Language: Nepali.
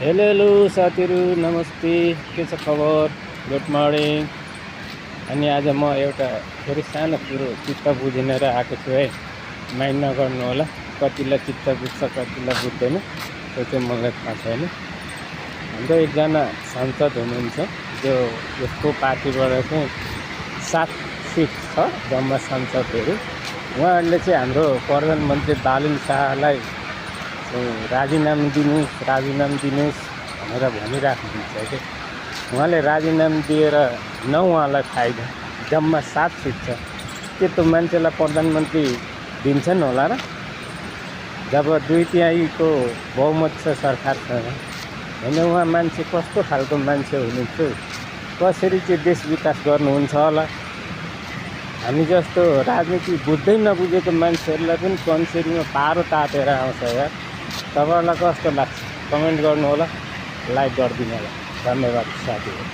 हेलो हेलो साथीहरू नमस्ते, के छ खबर? Good morning. अनि आज म एउटा फेरि सानो कुरो चित्त बुझिनेर आएको छु है। माइन्ड नगर्नु होला, कतिलाई चित्त बुझ्छ कतिलाई बुझ्दैन त्यो चाहिँ मलाई थाहा छैन। हाम्रो एकजना सांसद हुनुहुन्छ जो यसको पार्टीबाट चाहिँ 7 सिट छ जम्मा सांसदहरू। उहाँहरूले चाहिँ हाम्रो प्रधानमन्त्री बालन शाहलाई राजीनामा दिनुहोस् भनेर भनिराख्नुहुन्छ कि उहाँले राजीनामा दिएर न उहाँलाई फाइदा, जम्मा 7 सिट छ। के त्यो मान्छेलाई प्रधानमन्त्री दिन्छन् होला र? जब 2/3 बहुमत छ सरकारसँग। होइन, उहाँ मान्छे कस्तो खालको मान्छे हुनुहुन्छ? कसरी चाहिँ देश विकास गर्नुहुन्छ होला? हामी जस्तो राजनीति बुझ्दै नबुझेको मान्छेहरूलाई पनि कन्सेरीमा पारो तातेर आउँछ यार। तपाईँहरूलाई कस्तो लाग्छ? कमेन्ट गर्नु होला, लाइक गरिदिनु होला। धन्यवाद साथीहरू।